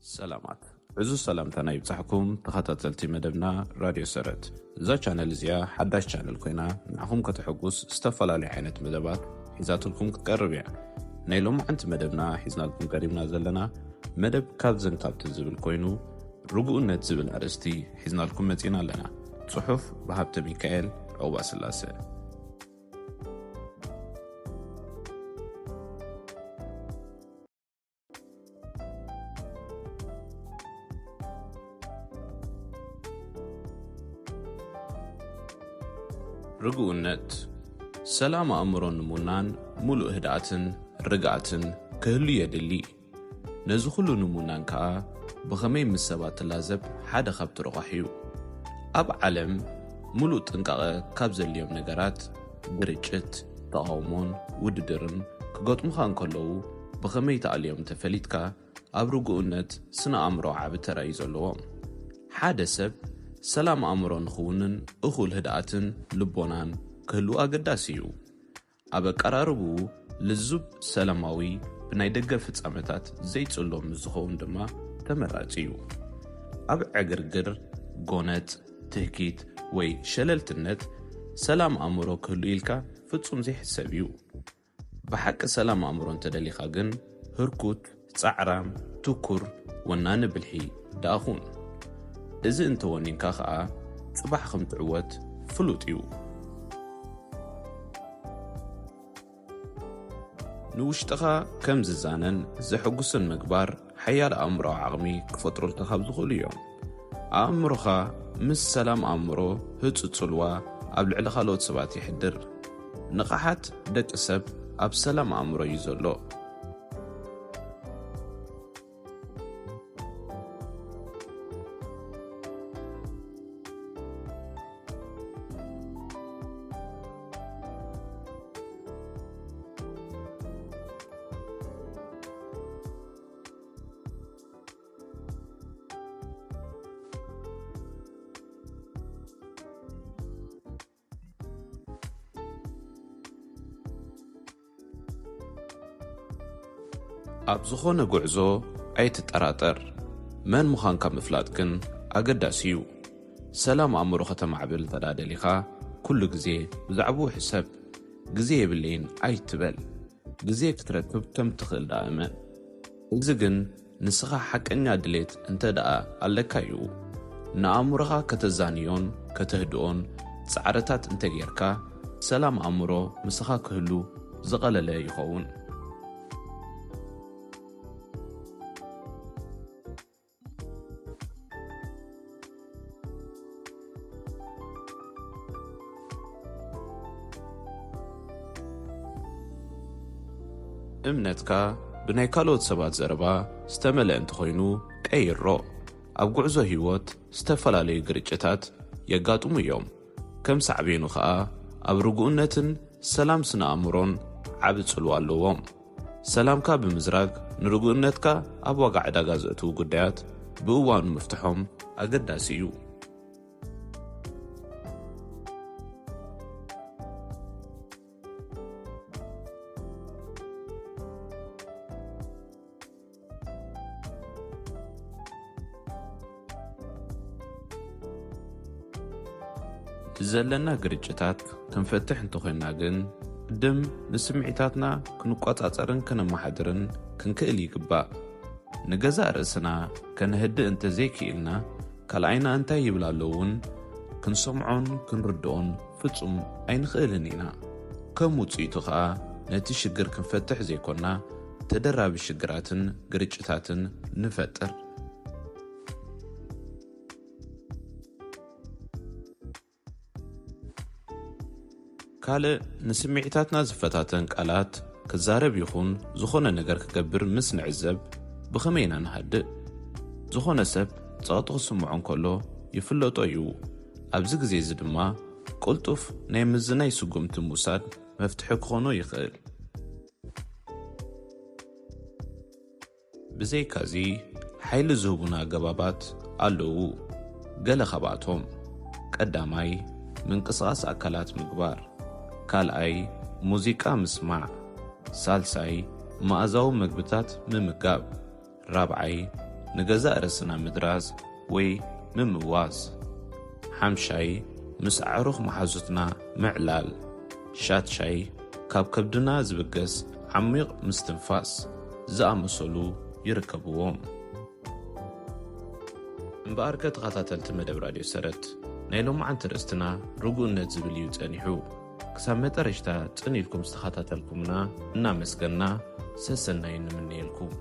ሰላማት። ዕዙዝ ሰላምታና ይብጻሕኩም ተኸታተልቲ መደብና ራድዮ ሰረት። እዛ ቻነል እዚኣ ሓዳሽ ቻነል ኮይና ንዓኹም ከተሐጉስ ዝተፈላለዩ ዓይነት መደባት ሒዛትልኩም ክትቀርብ እያ። ናይ ሎማዓንቲ መደብና ሒዝናልኩም ቀሪብና ዘለና መደብ ካብዝን ካብትን ዝብል ኮይኑ ርጉእነት ዝብል ኣርእስቲ ሒዝናልኩም መጺና ኣለና። ጽሑፍ ብሃብተ ሚካኤል ዑቕባስላሰ። ርግኡነት፣ ሰላም ኣእምሮ ንምውናን ምሉእ ህድኣትን ርግኣትን ክህሉ የድሊ። ነዚ ኩሉ ንምውናን ከኣ ብኸመይ ምስ ሰባት ትላዘብ ሓደ ካብቲ ረቋሒ እዩ። ኣብ ዓለም ምሉእ ጥንቃቐ ካብ ዘድልዮም ነገራት ግርጭት፣ ተቓውሞን ውድድርን ክገጥሙኻ እንከለዉ ብኸመይ ትኣልዮም እንተፈሊጥካ ኣብ ርጉእነት ስነ ኣእምሮ ዓቢ ተራ እዩ ዘለዎም። ሓደ ሰብ ሰላም ኣእምሮ ንኽውንን እኹል ህድኣትን ልቦናን ክህልዎ ኣገዳሲ እዩ። ኣብ ኣቀራርብኡ ልዙብ ሰላማዊ ብናይ ደገ ፍጻመታት ዘይጽሎ ምስ ዝኸውን ድማ ተመራጺ እዩ። ኣብ ዕግርግር፣ ጎነጽ፣ ትህኪት ወይ ሸለልትነት ሰላም ኣእምሮ ክህሉ ኢልካ ፍጹም ዘይሕሰብ እዩ። ብሓቂ ሰላም ኣእምሮ እንተደሊኻ ግን ህርኩት፣ ጻዕራም፣ ትኩር፣ ወናኒ ብልሒ ደኣ ኹን። እዚ እንተወኒንካ ኸኣ ጽባሕ ከም ትዕወት ፍሉጥ እዩ። ንውሽጥኻ ከም ዝዛነን ዘሐጉስን ምግባር ሓያል ኣእምሮኣዊ ዓቕሚ ክፈጥሩልካ ካብ ዝኽእሉ እዮም። ኣእምሮኻ ምስ ሰላም ኣእምሮ ህጹጽ ጽልዋ ኣብ ልዕሊ ካልኦት ሰባት የሕድር። ንቕሓት ደቂ ሰብ ኣብ ሰላም ኣእምሮ እዩ ዘሎ። ኣብ ዝኾነ ጉዕዞ ኣይትጠራጠር። መን ምዃንካ ምፍላጥ ግን ኣገዳሲ እዩ። ሰላም ኣእምሮ ከተማዕብል እንተ ደኣ ደሊኻ፣ ኩሉ ግዜ ብዛዕባኡ ሕሰብ። ግዜ የብለይን ኣይትበል። ግዜ ክትረክብ ከም ትኽእል ደኣ እመን። እዚ ግን ንስኻ ሓቀኛ ድሌት እንተ ደኣ ኣለካ እዩ። ንኣእምሮኻ ከተዛንዮን ከተህድኦን ጻዕርታት እንተ ጌርካ፣ ሰላም ኣእምሮ ምሳኻ ክህሉ ዝቐለለ ይኸውን። እምነትካ ብናይ ካልኦት ሰባት ዘረባ ዝተመልአ እንተኾይኑ ቀይሮ። ኣብ ጉዕዞ ህይወት ዝተፈላለዩ ግርጭታት የጋጥሙ እዮም። ከም ሳዕቤኑ ኸኣ ኣብ ርጉእነትን ሰላም ስነ ኣእምሮን ዓቢ ጽልዋ ኣለዎም። ሰላምካ ብምዝራግ ንርጉእነትካ ኣብ ዋጋ ዕዳጋ ዘእትዉ ጉዳያት ብእዋኑ ምፍትሖም ኣገዳሲ እዩ። ዘለና ግርጭታት ክንፈትሕ እንተኾይንና ግን፣ ቅድም ንስምዒታትና ክንቆጻጸርን ከነመሓድርን ክንክእል ይግባእ። ንገዛእ ርእስና ከነህድእ እንተ ዘይክኢልና፣ ካልኣይና እንታይ ይብል ኣሎ እውን ክንሰምዖን ክንርድኦን ፍጹም ኣይንኽእልን ኢና። ከም ውጽኢቱ ኸኣ፣ ነቲ ሽግር ክንፈትሕ ዘይኮንና፣ ተደራቢ ሽግራትን ግርጭታትን ንፈጥር። ካልእ ንስምዒታትና ዝፈታተን ቃላት ክዛረብ ይኹን ዝኾነ ነገር ክገብር ምስ ንዕዘብ ብኸመይ ኢና ንሃድእ? ዝኾነ ሰብ ጸቕጢ ክስምዖ እንከሎ ይፍለጦ እዩ። ኣብዚ ግዜ እዚ ድማ ቅልጡፍ ናይ ምዝናይ ስጉምቲ ምውሳድ መፍትሒ ክኾኖ ይኽእል። ብዘይካዚ፣ ሓይሊ ዝህቡና ኣገባባት ኣለዉ። ገለ ካብኣቶም፣ ቀዳማይ፣ ምንቅስቓስ ኣካላት ምግባር፣ ካልኣይ፣ ሙዚቃ ምስማዕ፣ ሳልሳይ፣ መኣዛዊ መግብታት ምምጋብ፣ ራብዓይ፣ ንገዛእ ርእስና ምድራዝ ወይ ምምዋዝ። ሓምሻይ፣ ምስ ኣዕሩኽ መሓዙትና ምዕላል። ሻትሻይ፣ ካብ ከብድና ዝብገስ ዓሚቕ ምስትንፋስ ዝኣመሰሉ ይርከብዎም። እምበኣርከ ተኸታተልቲ መደብ ራድዮ ሰረት፣ ናይ ሎማዓንቲ ርእስትና ርጉእነት ዝብል እዩ ጸኒሑ። ክሳብ መጠረሽታ ጽን ኢልኩም ዝተኸታተልኩምና እናመስገና ሰሰናይ ንምነየልኩም።